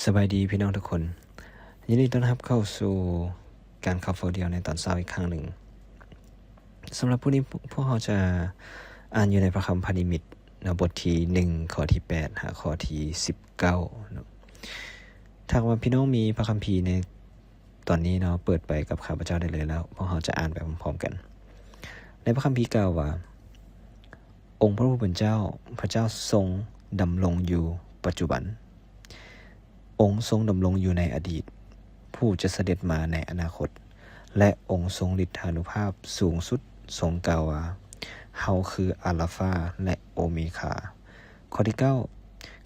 ສະບາຍດີພີ່ນ້ອງທຸກຄົນ, ຍິນດີຕ້ອນຮັບເຂົ້າສູ່ການເຂົ້າເຝົ້າດ່ຽວໃນຕອນເຊົ້າອີກຄັ້ງໜຶ່ງ. ສຳລັບມື້ນີ້ ພວກເຮົາຈະອ່ານຢູ່ໃນພະຄຳພະນິມິດເນາະ, ບົດທີໜຶ່ງ ຂໍ້ທີແປດ ຫາຂໍ້ທີສິບເກົ້າເນາະ. ຖ້າຫາກວ່າພີ່ນ້ອງມີພະຄຳພີໃນຕອນນີ້ເນາະ, ເປີດໄປກັບຂ້າພະເຈົ້າໄດ້ເລີຍ ແລ້ວພວກເຮົາຈະອ່ານໄປພ້ອມໆກັນ. ໃນພະຄຳພີກ່າວວ່າ, ອົງພະຜູ້ເປັນເຈົ້າ, ພະເຈົ້າຊົງດຳລົງຢູ່ປັດຈຸບັນ, ອົງຊົງດຳລົງຢູ່ໃນອະດີດ, ຜູ້ຈະສະເດັດມາໃນອະນາຄົດ, ແລະ ອົງຊົງລິດທານຸພາບສູງສຸດຊົງກ່າວວ່າ, ເຮົາຄືອາລາຟາ ແລະ ໂອເມຄາ. ຂໍ້ທີເກົ້າ,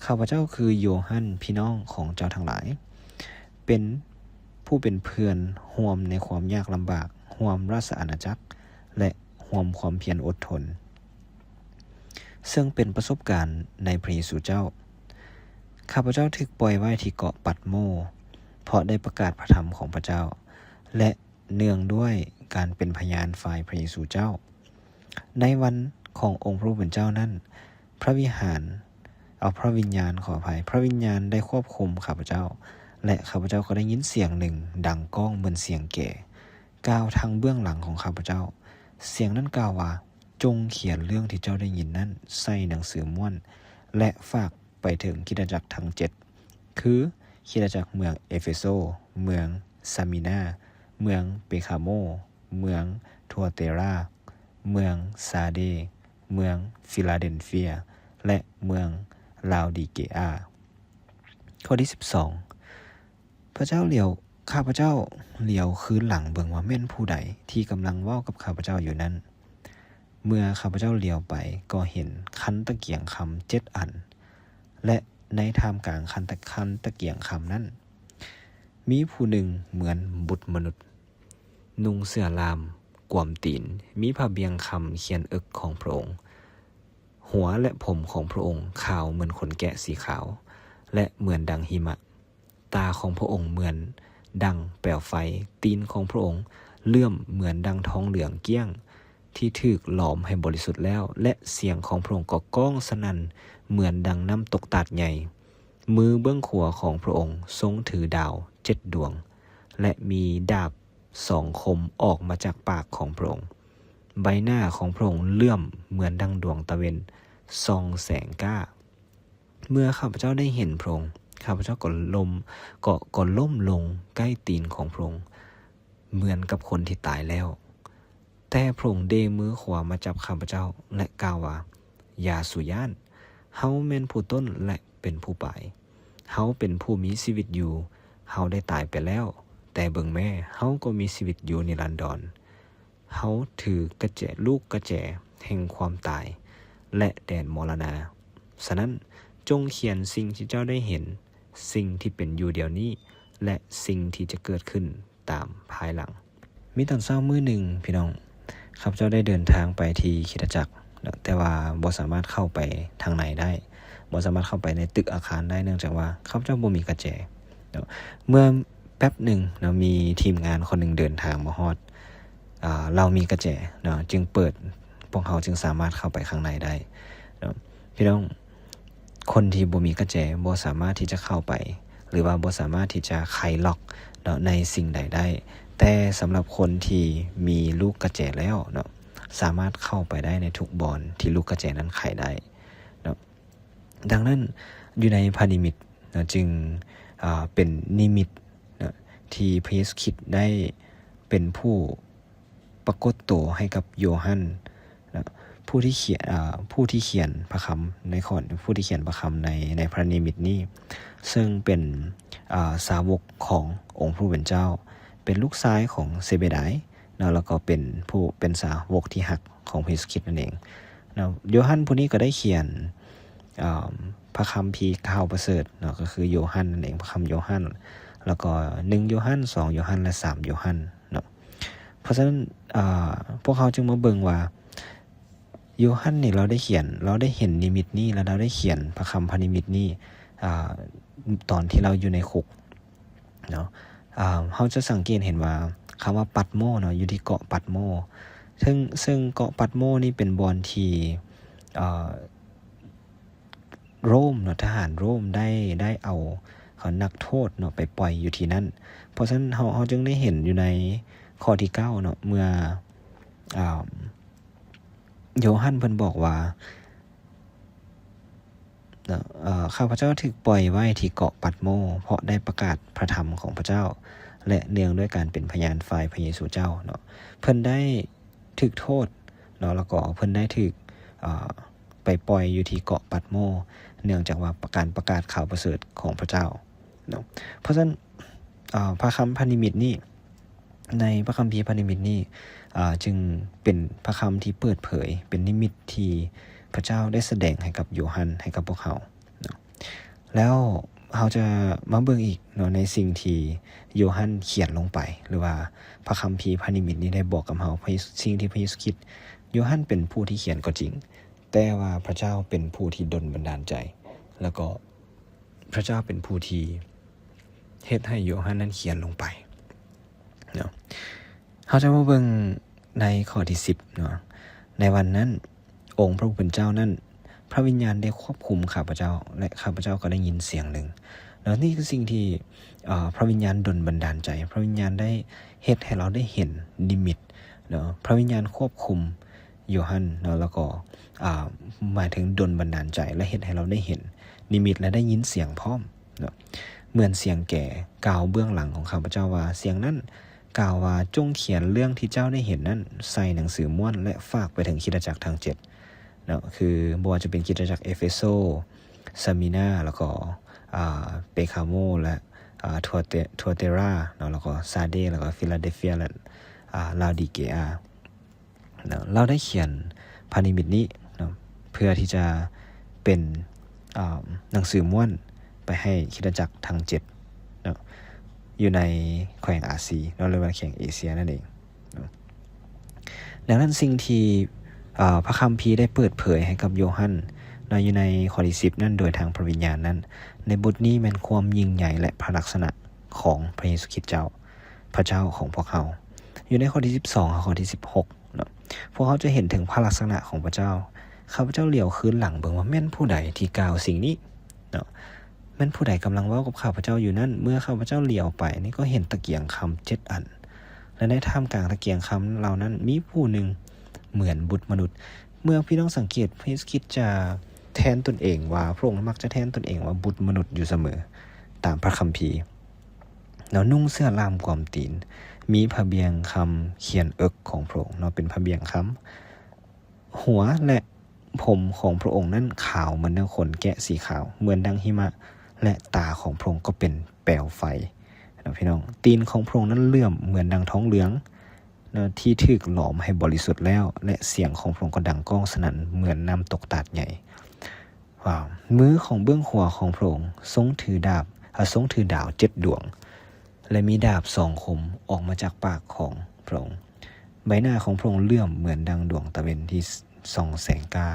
ຂ້າພະເຈົ້າຄືໂຢຮັນ ພີ່ນ້ອງຂອງເຈົ້າທັງຫຼາຍ, ເປັນຜູ້ເປັນເພື່ອນຮ່ວມໃນຄວາມຍາກລຳບາກ, ຮ່ວມລາຊະອານາຈັກ ແລະ ຮ່ວມຄວາມພຽນອົດທົນ, ເຊິ່ງເປັນປະສົບການໃນພະເຢຊູເຈົ້າ. ຂ້າພະເຈົ້າຖືກປ່ອຍໄວ້ທີ່ເກາະປັດໂມ ເພາະໄດ້ປະກາດພະທຳຂອງພະເຈົ້າ ແລະ ເນື່ອງດ້ວຍການເປັນພະຍານຝ່າຍພະເຢຊູເຈົ້າ. ໃນວັນຂອງອົງພະຜູ້ເປັນເຈົ້ານັ້ນ, ພະວິຫານ, ເອົາ ພະວິນຍານ, ຂໍອະໄພ, ພະວິນຍານໄດ້ຄວບຄຸມຂ້າພະເຈົ້າ, ແລະ ຂ້າພະເຈົ້າກໍໄດ້ຍິນສຽງໜຶ່ງດັງກ້ອງເໝືອນສຽງແກ ກ່າວທາງເບື້ອງຫຼັງຂອງຂ້າພະເຈົ້າ. ສຽງນັ້ນກ່າວວ່າ, ຈົ່ງຂຽນເລື່ອງທີ່ເຈົ້າໄດ້ຍິນນັ້ນໃສ່ໜັງສືມ້ວນ ແລະ ຝາກໄປເຖິງຄຣິສຕະຈັກທັງເຈັດ ຄື ຄຣິສຕະຈັກເມືອງເອເຟໂຊ, ເມືອງຊາມີນາ, ເມືອງເປຄາໂມ, ເມືອງທົວເຕຣາ, ເມືອງຊາເດ, ເມືອງຟີລາເດນເຟຍ ແລະ ເມືອງລາວດີເກອາ. ຂໍ້ທີສິບສອງ, ພະເຈົ້າຫຼຽວ, ຂ້າພະເຈົ້າຫຼຽວຄືນຫຼັງເບິ່ງວ່າແມ່ນຜູ້ໃດທີ່ກຳລັງເວົ້າກັບຂ້າພະເຈົ້າຢູ່ນັ້ນ. ເມື່ອຂ້າພະເຈົ້າຫຼຽວໄປກໍເຫັນຄັນຕະກຽງຄຳເຈັດອັນ ແລະ ໃນທ່າມກາງຄັນຕະ, ຄັນຕະກຽງຄຳນັ້ນ ມີຜູ້ໜຶ່ງເໝືອນບຸດມະນຸດ, ນຸ່ງເສື້ອລ່າມກວມຕີນ, ມີຜ້າບ່ຽງຄຳຂຽນເອິກຂອງພະອົງ, ຫົວ ແລະ ຜົມຂອງພະອົງຂາວເໝືອນຂົນແກະສີຂາວ ແລະ ເໝືອນດັ່ງຫິມະ. ຕາຂອງພະອົງເໝືອນດັ່ງແປວໄຟ, ຕີນຂອງພະອົງເຫຼື້ອມເໝືອນດັ່ງທອງເຫຼືອງກ້ຽງທີ່ຖືກຫຼອມໃຫ້ບໍລິສຸດແລ້ວ, ແລະ ສຽງຂອງພະອົງກໍກ້ອງສະໜັ່ນເໝືອນດັ່ງນ້ຳຕົກຕາດໃຫຍ່. ມືເບື້ອງຂວາຂອງພະອົງຊົງຖືດາວເຈັດດວງ ແລະ ມີດາບສອງຄົມອອກມາຈາກປາກຂອງພະອົງ. ໃບໜ້າຂອງພະອົງເຫຼື້ອມເໝືອນດັ່ງດວງຕາເວັນສ່ອງແສງກ້າ. ເມື່ອຂ້າພະເຈົ້າໄດ້ເຫັນພະອົງ, ຂ້າພະເຈົ້າກໍລົ້ມ, ກໍ, ກໍລົ້ມລົງໃກ້ຕີນຂອງພະອົງ ເໝືອນກັບຄົນທີ່ຕາຍແລ້ວ. ແຕ່ພະອົງເດມືຂວາມາຈັບຂ້າພະເຈົ້າ ແລະ ກ່າວວ່າ, ຢ່າສູ່ຢ້ານ, ເຮົາແມ່ນຜູ້ຕົ້ນ ແລະ ເປັນຜູ້ປາຍ. ເຮົາເປັນຜູ້ມີຊີວິດຢູ່, ເຮົາໄດ້ຕາຍໄປແລ້ວ, ແຕ່ເບິ່ງແມ້, ເຮົາກໍມີຊີວິດຢູ່ນິລັນດອນ. ເຮົາຖືກະແຈ, ລູກກະແຈແຫ່ງຄວາມຕາຍ ແລະ ແດນມໍລະນາ. ສະນັ້ນ, ຈົ່ງຂຽນສິ່ງທີ່ເຈົ້າໄດ້ເຫັນ, ສິ່ງທີ່ເປັນຢູ່ດຽວນີ້ ແລະ ສິ່ງທີ່ຈະເກີດຂຶ້ນຕາມພາຍຫຼັງ. ມີຕອນເຊົ້າມື້ໜຶ່ງ, ພີ່ນ້ອງ, ຂ້າພະເຈົ້າໄດ້ເດີນທາງໄປທີ່ຄຣິສຕະຈັກ, ແຕ່ວ່າບໍ່ສາມາດເຂົ້າໄປທາງໃນໄດ້, ບໍ່ສາມາດເຂົ້າໄປໃນຕຶກອາຄານໄດ້, ເນື່ອງຈາກວ່າຂ້າພະເຈົ້າບໍ່ມີກະແຈ. ເມື່ອ ແປັບໜຶ່ງເນາະ ມີທີມງານຄົນໜຶ່ງເດີນທາງມາຮອດ, ອາ, ລາວມີກະແຈເນາະ, ຈຶ່ງເປີດ, ພວກເຮົາຈຶ່ງສາມາດເຂົ້າໄປຂ້າງໃນໄດ້ເນາະ. ພີ່ນ້ອງ, ຄົນທີ່ບໍ່ມີກະແຈບໍ່ສາມາດທີ່ຈະເຂົ້າໄປ ຫຼືວ່າບໍ່ສາມາດທີ່ຈະໄຂລັອກເນາະ ໃນສິ່ງໃດໄດ້, ແຕ່ສຳລັບຄົນທີ່ມີລູກກະແຈແລ້ວເນາະ ສາມາດເຂົ້າໄປໄດ້ໃນທຸກບ່ອນທີ່ລູກກະແຈນັ້ນໄຂໄດ້ເນາະ. ດັ່ງນັ້ນ, ຢູ່ໃນພະນິມິດເນາະ ຈຶ່ງ, ອາ, ເປັນນິມິດເນາະ ທີ່ພະເຢຊູຄຣິດໄດ້ເປັນຜູ້ປາກົດໂຕໃຫ້ກັບໂຢຮັນເນາະ ຜູ້ທີ່ຂຽນ, ອາ, ຜູ້ທີ່ຂຽນພະຄຳໃນຂໍ້, ຜູ້ທີ່ຂຽນພະຄຳໃນ, ໃນພະນິມິດນີ້, ເຊິ່ງເປັນ, ອາ, ສາວົກຂອງອົງຜູ້ເປັນເຈົ້າ, ເປັນລູກຊາຍຂອງເຊເບດາຍ ເນາະ ແລ້ວກໍເປັນຜູ້, ເປັນສາວົກທີ່ຮັກຂອງພະເຢຊູຄຣິດນັ້ນເອງເນາະ. ໂຢຮັນຜູ້ນີ້ກໍໄດ້ຂຽນ, ເອີ່ມ, ພະຄຳພີຂ່າວປະເສີດເນາະ, ກໍຄືໂຢຮັນນັ້ນເອງ, ພະຄຳໂຢຮັນ, ແລ້ວກໍໜຶ່ງໂຢຮັນ, ສອງໂຢຮັນ ແລະ ສາມໂຢຮັນເນາະ. ເພາະສະນັ້ນ, ເອີ່, ພວກເຮົາຈຶ່ງມາເບິ່ງວ່າ ໂຢຮັນນີ້ລາວໄດ້ຂຽນ, ລາວໄດ້ເຫັນນິມິດນີ້ ແລະ ລາວໄດ້ຂຽນພະຄຳພະນິມິດນີ້, ອາ, ຕອນທີ່ລາວຢູ່ໃນຄຸກ ເນາະ, ເຮົາຈະສັງເກດເຫັນວ່າຄຳວ່າປັດໂມເນາະ ຢູ່ທີ່ເກາະປັດໂມ, ເຊິ່ງ, ເຊິ່ງເກາະປັດໂມນີ້ເປັນບ່ອນທີ່, ເອີ່, ໂຣມເນາະ, ທະຫານໂຣມໄດ້, ໄດ້ເອົາ, ເ ອາ ນັກໂທດເນາະ ໄປປ່ອຍຢູ່ທີ່ນັ້ນ. ເພາະສະນັ້ນເຮົາ ເຮົາຈຶ່ງໄດ້ເຫັນຢູ່ໃນຂໍ້ທີເກົ້າເນາະ ເມື່ອ ອາ ໂຢຮັນເພິ່ນບອກວ່າ ເນາະ ເອີ ຂ້າພະເຈົ້າຖືກປ່ອຍໄວ້ທີ່ເກາະປັດໂມ ເພາະໄດ້ປະກາດພະທຳຂອງພະເຈົ້າ ແລະ ເນື່ອງດ້ວຍການເປັນພະຍານຝ່າຍພະເຢຊູເຈົ້າເນາະ. ເພິ່ນໄດ້ຖືກໂທດເນາະ ແລ້ວກໍເພິ່ນໄດ້ຖືກ ເອີ ໄປປ່ອຍຢູ່ທີ່ເກາະປັດໂມ ເນື່ອງຈາກວ່າການປະກາດຂ່າວປະເສີດຂອງພະເຈົ້າເນາະ. ເພາະສະນັ້ນ ເອີ ພະຄຳພະນິມິດນີ້ ໃນພະຄຳພີພະນິມິດນີ້ ອາ ຈຶ່ງເປັນພະຄຳທີ່ເປີດເຜີຍ ເປັນນິມິດທີ່ພະເຈົ້າໄດ້ສະແດງໃຫ້ກັບໂຢຮັນ ໃຫ້ກັບພວກເຮົາເນາະ. ແລ້ວເຮົາຈະມາເບິ່ງອີກເນາະ ໃນສິ່ງທີ່ໂຢຮັນຂຽນລົງໄປ ຫຼືວ່າພະຄຳພີພະນິມິດນີ້ໄດ້ບອກກັບເຮົາ ພະເຢຊູ ສິ່ງທີ່ພະເຢຊູຄຣິດ ໂຢຮັນເປັນຜູ້ທີ່ຂຽນກໍຈິງ, ແຕ່ວ່າພະເຈົ້າເປັນຜູ້ທີ່ດົນບັນດານໃຈ ແລ້ວກໍ ພະເຈົ້າເປັນຜູ້ທີ່ເຮັດໃຫ້ໂຢຮັນນັ້ນຂຽນລົງໄປເນາະ. ເຮົາຈະມາເບິ່ງໃນຂໍ້ທີສິບເນາະ. ໃນວັນນັ້ນ ອົງພະຜູ້ເປັນເຈົ້ານັ້ນ ພະວິນຍານໄດ້ຄວບຄຸມຂ້າພະເຈົ້າ ແລະ ຂ້າພະເຈົ້າກໍໄດ້ຍິນສຽງໜຶ່ງເນາະ. ນີ້ຄືສິ່ງທີ່ ເອີ ພະວິນຍານດົນບັນດານໃຈ, ພະວິນຍານໄດ້ເຮັດໃຫ້ເຮົາໄດ້ເຫັນນິມິດເນາະ. ພະວິນຍານຄວບຄຸມ ໂຢຮັນເນາະ ແລ້ວກໍ ອາ ໝາຍເຖິງດົນບັນດານໃຈ ແລະ ເຮັດໃຫ້ເຮົາໄດ້ເຫັນນິມິດ ແລະ ໄດ້ຍິນສຽງພ້ອມເນາະ. ເໝືອນສຽງແກກ່າວເບື້ອງຫຼັງຂອງຂ້າພະເຈົ້າວ່າ, ສຽງນັ້ນກ່າວວ່າ, ຈົ່ງຂຽນເລື່ອງທີ່ເຈົ້າໄດ້ເຫັນນັ້ນໃສ່ໜັງສືມ້ວນ ແລະ ຝາກໄປເຖິງຄຣິສຕະຈັກທັງເຈັດເນາະ, ຄືບໍ່ວ່າຈະເປັນຄຣິສຕະຈັກເອເຟໂຊ, ສະມີນາ, ແລ້ວກໍ ອາ ເປຄາໂມ ແລະ ອາ ທົວເຕ ທົວເຕຣາເນາະ, ແລ້ວກໍຊາເດ ແລ້ວກໍຟີລາເດເຟຍ ແລະ ອາ ລາວດີເກອາ. ເນາະ, ລາວໄດ້ຂຽນພະນິມິດນີ້ເນາະ ເພື່ອທີ່ຈະເປັນ ອາ ໜັງສືມ້ວນໄປໃຫ້ຄຣິສຕະຈັກທັງເຈັດເນາະ ຢູ່ໃນແຂວງອາຊີເນາະ ຫຼືວ່າແຂວງເອເຊຍນັ້ນເອງເນາະ. ດັ່ງນັ້ນ ສິ່ງທີ່ ອາ ພະຄຳພີໄດ້ເປີດເຜີຍໃຫ້ກັບໂຢຮັນເນາະ ຢູ່ໃນຂໍ້ທີສິບນັ້ນ ໂດຍທາງພະວິນຍານນັ້ນ ໃນບົດນີ້ແມ່ນຄວາມຍິ່ງໃຫຍ່ ແລະ ພະລັກສະນະຂອງພະເຢຊູຄຣິດເຈົ້າ ພະເຈົ້າຂອງພວກເຮົາ. ຢູ່ໃນຂໍ້ທີສິບສອງຫາຂໍ້ທີສິບຫົກ ເນາະ ພວກເຮົາຈະເຫັນເຖິງພະລັກສະນະຂອງພະເຈົ້າ. ຂ້າພະເຈົ້າຫຼຽວຄືນຫຼັງເບິ່ງວ່າແມ່ນຜູ້ໃດທີ່ກ່າວສິ່ງນີ້ເນາະ? ແມ່ນຜູ້ໃດກຳລັງເວົ້າກັບຂ້າພະເຈົ້າຢູ່ນັ້ນ? ເມື່ອຂ້າພະເຈົ້າຫຼຽວໄປນີ້ ກໍເຫັນຕະກຽງຄຳເຈັດອັນ ແລະ ໃນທ່າມກາງຕະກຽງຄຳເຫຼົ່ານັ້ນ ມີຜູ້ໜຶ່ງເໝືອນບຸດມະນຸດ. ເມື່ອພີ່ນ້ອງສັງເກດ, ພະເຢຊູຄຣິດຈະແທນຕົນເອງວ່າ, ພະອົງມັກຈະແທນຕົນເອງວ່າບຸດມະນຸດຢູ່ສະເໝີ ຕາມພະຄຳພີ. ແລ້ວນຸ່ງເສື້ອລ່າມກວມຕີນ, ມີພະບ່ຽງຄຳຂຽນເອິກຂອງພະອົງເນາະ, ເປັນພະບ່ຽງຄຳ. ຫົວ ແລະ ຜົມຂອງພະອົງນັ້ນຂາວເໝືອນດັ່ງຂົນແກະສີຂາວ, ເໝືອນດັ່ງຫິມະ, ແລະ ຕາຂອງພະອົງກໍເປັນແປວໄຟເນາະ ພີ່ນ້ອງ. ຕີນຂອງພະອົງນັ້ນເຫຼື້ອມເໝືອນດັ່ງທອງເຫຼືອງເນາະ ທີ່ຖືກຫຼອມໃຫ້ບໍລິສຸດແລ້ວ, ແລະ ສຽງຂອງພະອົງກໍດັງກ້ອງສະໜັ່ນເໝືອນນ້ຳຕົກຕາດໃຫຍ່. ວ້າວ! ມືຂອງເບື້ອງຂວາຂອງພະອົງຊົງຖືດາບ, ອາ, ຊົງຖືດາວເຈັດດວງ ແລະ ມີດາບສອງຄົມອອກມາຈາກປາກຂອງພະອົງ. ໃບໜ້າຂອງພະອົງເຫຼື້ອມເໝືອນດັ່ງດວງຕາເວັນທີ່ສ- ສ່ອງແສງກ້າ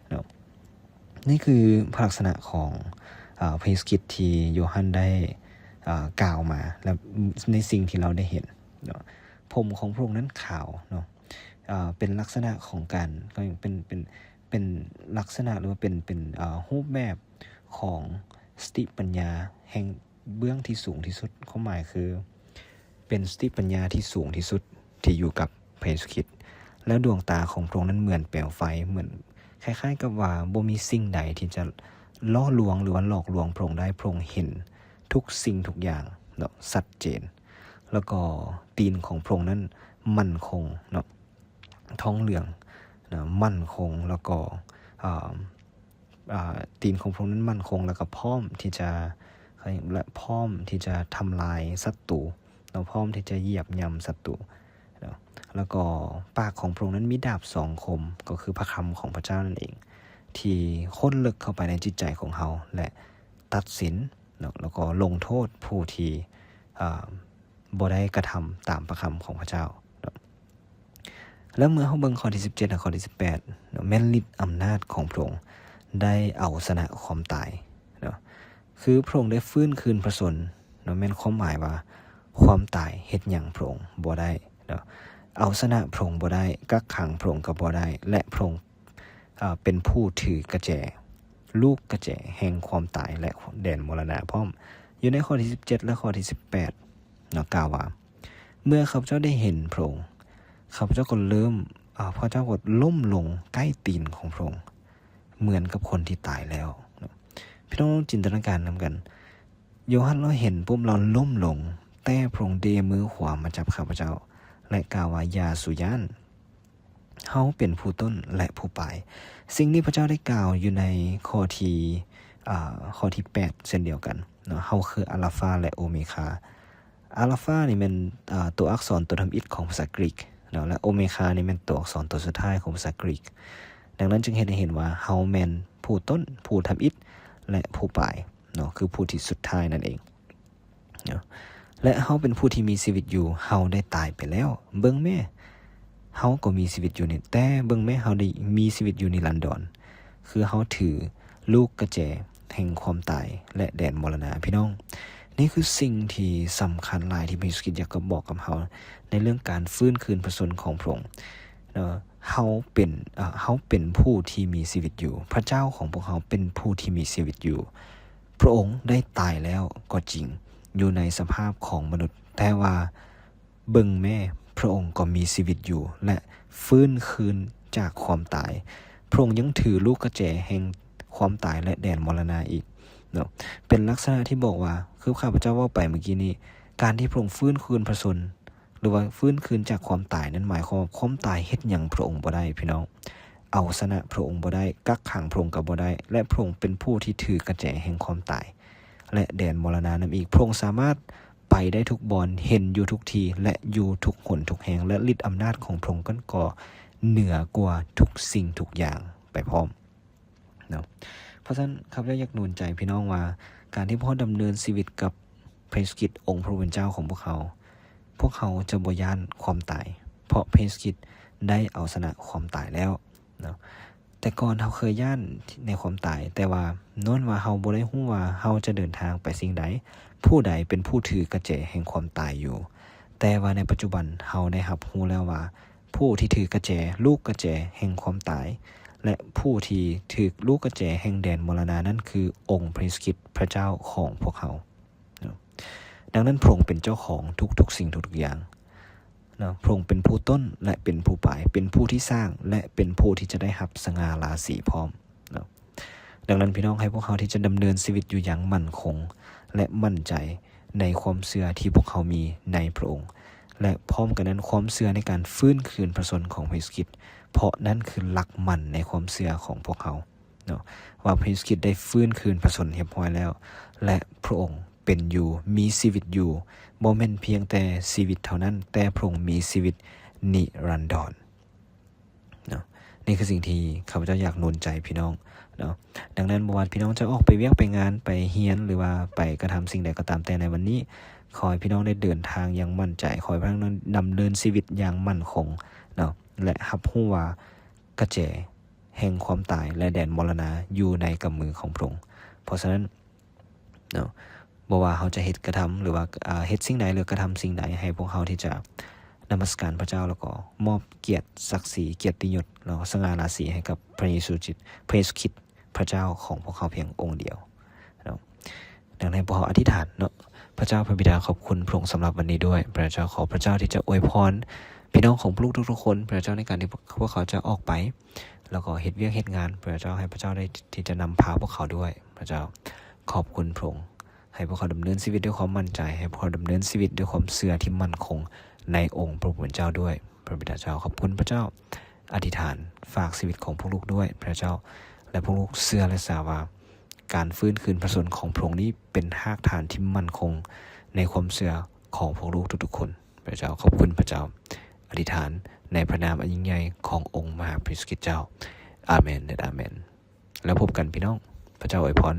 ເນາະ. ນີ້ຄືພະລັກສະນະຂອງ, ອາ, ພະເຢຊູຄຣິດທີ່ໂຢຮັນໄດ້, ອາ, ກ່າວມາ ແລະ ໃນສິ່ງທີ່ລາວໄດ້ເຫັນເນາະ. ຜົມຂອງພະອົງນັ້ນຂາວເນາະ, ອາ, ເປັນລັກສະນະຂອງການ, ເປັນ, ເປັນ, ເປັນລັກສະນະ ຫຼືວ່າເປັນ, ເປັນ, ອາ, ຮູບແບບຂອງສະຕິປັນຍາແຫ່ງ ເບື້ອງທີ່ສູງທີ່ສຸດ, ຄວາມໝາຍຄືເປັນສະຕິປັນຍາທີ່ສູງທີ່ສຸດທີ່ຢູ່ກັບພະເຢຊູຄຣິດ ແລະ ດວງຕາຂອງພະອົງນັ້ນເໝືອນແປວໄຟ, ເໝືອນຄ້າຍໆກັບວ່າບໍ່ມີສິ່ງໃດທີ່ຈະຫຼໍ່ລວງ ຫຼືວ່າຫຼອກລວງພະອົງໄດ້. ພະອົງເຫັນທຸກສິ່ງທຸກຢ່າງເນາະ ຊັດເຈນ, ແລ້ວກໍຕີນຂອງພະອົງນັ້ນໝັ້ນຄົງເນາະ ທອງເຫຼືອງນະ ໝັ້ນຄົງ ແລ້ວກໍ ອາ ອາ ຕີນຂອງພະອົງນັ້ນໝັ້ນຄົງ ແລ້ວກໍພ້ອມທີ່ຈະ ແລະ ພ້ອມທີ່ຈະທຳລາຍສັດຕູເນາະ, ພ້ອມທີ່ຈະຢຽບຫຍ້ຳສັດຕູເນາະ. ແລ້ວກໍປາກຂອງພະອົງນັ້ນມີດາບສອງຄົມ, ກໍຄືພະຄຳຂອງພະເຈົ້ານັ້ນເອງ, ທີ່ຄົ້ນເລິກເຂົ້າໄປໃນຈິດໃຈຂອງເຮົາ ແລະ ຕັດສິນເນາະ ແລ້ວກໍລົງໂທດຜູ້ທີ່ ອາ ບໍ່ໄດ້ກະທຳຕາມພະຄຳຂອງພະເຈົ້າເນາະ. ແລ້ວເມື່ອເຮົາເບິ່ງຂໍ້ທີສິບເຈັດ ແລະ ຂໍ້ທີສິບແປດເນາະ, ແມ່ນລິດອຳນາດຂອງພະອົງໄດ້ເອົາຊະນະຄວາມຕາຍເນາະ, ຄືພະອົງໄດ້ຟື້ນຄືນພະຊົນເນາະ, ແມ່ນຄວາມໝາຍວ່າຄວາມຕາຍເຮັດຫຍັງພະອົງບໍ່ໄດ້ເນາະ, ເອົາຊະນະພະອົງບໍ່ໄດ້, ກັກຂັງພະອົງກໍບໍ່ໄດ້ ແລະ ພະອົງ ເປັນຜູ້ຖືກະແຈ, ລູກກະແຈແຫ່ງຄວາມຕາຍ ແລະ ແດນມໍລະນະພ້ອມ. ຢູ່ໃນຂໍ້ທີສິບເຈັດ ແລະ ຂໍ້ທີສິບແປດເນາະ ກ່າວວ່າ ເມື່ອຂ້າພະເຈົ້າໄດ້ເຫັນພະອົງ ຂ້າພະເຈົ້າກໍເລີ່ມ ອາ ຂ້າພະເຈົ້າກໍລົ້ມລົງໃກ້ຕີນຂອງພະອົງ ເໝືອນກັບຄົນທີ່ຕາຍແລ້ວເນາະ. ພີ່ນ້ອງລອງຈິນຕະນາການນຳກັນ ໂຢຮັນລາວເຫັນປຸບ ລາວລົ້ມລົງ, ແຕ່ພະອົງເດມືຂວາມາຈັບຂ້າພະເຈົ້າ ແລະ ກ່າວວ່າ ຢ່າສູ່ຢ້ານ, ເຮົາເປັນຜູ້ຕົ້ນ ແລະ ຜູ້ປາຍ. ສິ່ງນີ້ພະເຈົ້າໄດ້ກ່າວຢູ່ໃນຂໍ້ທີ ອາ ຂໍ້ທີແປດເຊັ່ນດຽວກັນເນາະ, ເຮົາຄືອາລາຟາ ແລະ ໂອເມຄາ. ອາລາຟານີ້ແມ່ນ ອາ ຕົວອັກສອນຕົວທຳອິດຂອງພາສາກຣີກເນາະ ແລະ ໂອເມຄານີ້ແມ່ນຕົວອັກສອນຕົວສຸດທ້າຍຂອງພາສາກຣີກ. ດັ່ງນັ້ນຈຶ່ງເຮັດໃຫ້ເຫັນວ່າເຮົາແມ່ນຜູ້ຕົ້ນ, ຜູ້ທຳອິດ ແລະ ຜູ້ປາຍເນາະ, ຄືຜູ້ທີ່ສຸດທ້າຍນັ້ນເອງເນາະ. ແລະ ເຮົາເປັນຜູ້ທີ່ມີຊີວິດຢູ່, ເຮົາໄດ້ຕາຍໄປແລ້ວ. ເບິ່ງແມ້, ເຮົາກໍມີຊີວິດຢູ່ນີ້, ແຕ່ເບິ່ງແມ້, ເຮົາໄດ້ມີຊີວິດຢູ່ນິລັນດອນ, ຄືເຮົາຖືລູກກະແຈແຫ່ງຄວາມຕາຍ ແລະ ແດນມໍລະນະ. ພີ່ນ້ອງ, ນີ້ຄືສິ່ງທີ່ສຳຄັນຫຼາຍທີ່ພະເຢຊູຄຣິດຢາກຈະບອກກັບເຮົາ ໃນເລື່ອງການຟື້ນຄືນພະຊົນຂອງພະອົງເນາະ. ເຮົາເປັນ ເຮົາເປັນຜູ້ທີ່ມີຊີວິດຢູ່. ພະເຈົ້າຂອງພວກເຮົາເປັນຜູ້ທີ່ມີຊີວິດຢູ່. ພະອົງໄດ້ຕາຍແລ້ວກໍຈິງ ຢູ່ໃນສະພາບຂອງມະນຸດ, ແຕ່ວ່າເບິ່ງແມ້, ພະອົງກໍມີຊີວິດຢູ່ ແລະ ຟື້ນຄືນຈາກຄວາມຕາຍ. ພະອົງຍັງຖືລູກກະແຈແຫ່ງຄວາມຕາຍ ແລະ ແດນມໍລະນະອີກເນາະ. ເປັນລັກສະນະທີ່ບອກວ່າ ຄືຂ້າພະເຈົ້າເວົ້າໄປເມື່ອກີ້ນີ້, ການທີ່ພະອົງຟື້ນຄືນພະຊົນ ຫຼືວ່າຟື້ນຄືນຈາກຄວາມຕາຍນັ້ນ ໝາຍຄວາມວ່າຄວາມຕາຍເຮັດຫຍັງພະອົງບໍ່ໄດ້, ພີ່ນ້ອງ. ເອົາຊະນະພະອົງບໍ່ໄດ້, ກັກຂັງພະອົງກໍບໍ່ໄດ້, ແລະ ພະອົງເປັນຜູ້ທີ່ຖືກະແຈແຫ່ງຄວາມຕາຍ ແລະ ແດນມໍລະນະນຳອີກ. ພະອົງສາມາດໄປໄດ້ທຸກບ່ອນ, ເຫັນຢູ່ທຸກທີ່ ແລະ ຢູ່ທຸກຫົນທຸກແຫ່ງ, ແລະ ລິດອຳນາດຂອງພະອົງນັ້ນກໍເໜືອກວ່າທຸກສິ່ງທຸກຢ່າງໄປພ້ອມ. ເນາະ. ເພາະສະນັ້ນ ຂ້າພະເຈົ້າຢາກໜູນໃຈພີ່ນ້ອງວ່າ ການທີ່ພວກເຮົາດຳເນີນຊີວິດກັບພະເຢຊູຄຣິດ ອົງພະຜູ້ເປັນເຈົ້າຂອງພວກເຮົາ, ພວກເຮົາຈະບໍ່ຢ້ານຄວາມຕາຍ, ເພາະພະເຢຊູຄຣິດໄດ້ເອົາຊະນະຄວາມຕາຍແລ້ວເນາະ. ແຕ່ກ່ອນເຮົາເຄີຍຢ້ານໃນຄວາມຕາຍ, ແຕ່ວ່າຍ້ອນວ່າເຮົາບໍ່ໄດ້ຮູ້ວ່າເຮົາຈະເດີນທາງໄປສິ່ງໃດ, ຜູ້ໃດເປັນຜູ້ຖືກະແຈແຫ່ງຄວາມຕາຍຢູ່. ແຕ່ວ່າໃນປັດຈຸບັນເຮົາໄດ້ຮັບຮູ້ແລ້ວວ່າ ຜູ້ທີ່ຖືກະແຈ, ລູກກະແຈແຫ່ງຄວາມຕາຍ ແລະ ຜູ້ທີ່ຖືກລູກກະແຈແຫ່ງແດນມໍລະນະນັ້ນ ຄືອົງພະເຢຊູຄຣິດ ພະເຈົ້າຂອງພວກເຮົາເນາະ. ດັ່ງນັ້ນ ພະອົງເປັນເຈົ້າຂອງທຸກໆສິ່ງທຸກໆຢ່າງເນາະ. ພະອົງເປັນຜູ້ຕົ້ນ ແລະ ເປັນຜູ້ປາຍ, ເປັນຜູ້ທີ່ສ້າງ ແລະ ເປັນຜູ້ທີ່ຈະໄດ້ຮັບສະຫງ່າລາສີພ້ອມເນາະ. ດັ່ງນັ້ນ ພີ່ນ້ອງ, ໃຫ້ພວກເຮົາທີ່ຈະດຳເນີນຊີວິດຢູ່ຢ່າງໝັ້ນຄົງ ແລະ ໝັ້ນໃຈໃນຄວາມເຊື່ອທີ່ພວກເຮົາມີໃນພະອົງ ແລະ ພ້ອມກັນນັ້ນ ຄວາມເຊື່ອໃນການຟື້ນຄືນພະຊົນຂອງພະເຢຊູຄຣິດ, ເພາະນັ້ນຄືຫຼັກໝັ້ນໃນຄວາມເຊື່ອຂອງພວກເຮົາເນາະ ວ່າພະເຢຊູຄຣິດໄດ້ຟື້ນຄືນພະຊົນຮຽບຮ້ອຍແລ້ວ ແລະ ພະອົງເປັນຢູ່, ມີຊີວິດຢູ່, ບໍ່ແມ່ນພຽງແຕ່ຊີວິດເທົ່ານັ້ນ, ແຕ່ພະອົງມີຊີວິດນິລັນດອນ. ເນາະ. ນີ້ຄືສິ່ງທີ່ຂ້າພະເຈົ້າຢາກໜູນໃຈພີ່ນ້ອງເນາະ. ດັ່ງນັ້ນ ບໍ່ວ່າພີ່ນ້ອງຈະອອກໄປວຽກໄປງານ, ໄປຮຽນ ຫຼືວ່າໄປກະທຳສິ່ງໃດກໍຕາມແຕ່ໃນວັນນີ້, ຂໍໃຫ້ພີ່ນ້ອງໄດ້ເດີນທາງຢ່າງໝັ້ນໃຈ, ຂໍໃຫ້ພີ່ນ້ອງດຳເນີນຊີວິດຢ່າງໝັ້ນຄົງເນາະ ແລະ ຮັບຮູ້ວ່າກະແຈແຫ່ງຄວາມຕາຍ ແລະ ແດນມໍລະນະຢູ່ໃນກຳມືຂອງພະອົງ. ເພາະສະນັ້ນ ເນາະ, ບໍ່ວ່າເຮົາຈະເຮັດກະທຳ ຫຼືວ່າ ເຮັດສິ່ງໃດ ຫຼືກະທຳສິ່ງໃດ, ໃຫ້ພວກເຮົາທີ່ຈະນະມັດສະການພະເຈົ້າ ແລ້ວກໍມອບກຽດສັກສີ, ກຽດຕິຍົດ ແລ້ວກໍສະຫງ່າລາສີໃຫ້ກັບພະເຢຊູຄຣິດ, ພະເຢຊູຄຣິດ ພະເຈົ້າຂອງພວກເຮົາພຽງອົງດຽວເນາະ. ດັ່ງນັ້ນ ໃຫ້ພວກເຮົາອະທິຖານເນາະ. ພະເຈົ້າພະບິດາ, ຂອບຄຸນພະອົງສຳລັບວັນນີ້ດ້ວຍ. ພະເຈົ້າ, ຂໍພະເຈົ້າທີ່ຈະອວຍພອນພີ່ນ້ອງຂອງພວກລູກທຸກໆຄົນ, ພະເຈົ້າ, ໃນການທີ່ພວກເຂົາຈະອອກໄປ ແລ້ວກໍເຮັດວຽກເຮັດງານ, ພະເຈົ້າ, ໃຫ້ພະເຈົ້າໄດ້ທີ່ຈະນຳພາພວກເຂົາດ້ວຍ. ພະເຈົ້າ, ຂອບຄຸນພະອົງ. ໃຫ້ພວກເຂົາດຳເນີນຊີວິດດ້ວຍຄວາມໝັ້ນໃຈ, ໃຫ້ພວກເຂົາດຳເນີນຊີວິດດ້ວຍຄວາມເຊື່ອທີ່ໝັ້ນຄົງໃນອົງພະຜູ້ເປັນເຈົ້າດ້ວຍ. ພະບິດາເຈົ້າ, ຂອບຄຸນພະເຈົ້າ. ອະທິຖານຝາກຊີວິດຂອງພວກລູກດ້ວຍ, ພະເຈົ້າ, ແລະ ພວກລູກເຊື່ອ ແລະ ຊາບວ່າ ການຟື້ນຄືນພະຊົນຂອງພະອົງນີ້ເປັນຮາກຖານທີ່ໝັ້ນຄົງໃນຄວາມເຊື່ອຂອງພວກລູກທຸກໆຄົນ. ພະເຈົ້າ, ຂອບຄຸນພະເຈົ້າ. ອະທິຖານໃນພະນາມອັນຍິ່ງໃຫຍ່ຂອງອົງມະຫາພະເຢຊູຄຣິດເຈົ້າ. ອາເມນ ແລະ ອາເມນ. ແລ້ວພົບກັນພີ່ນ້ອງ. ພະເຈົ້າອວຍພອນ.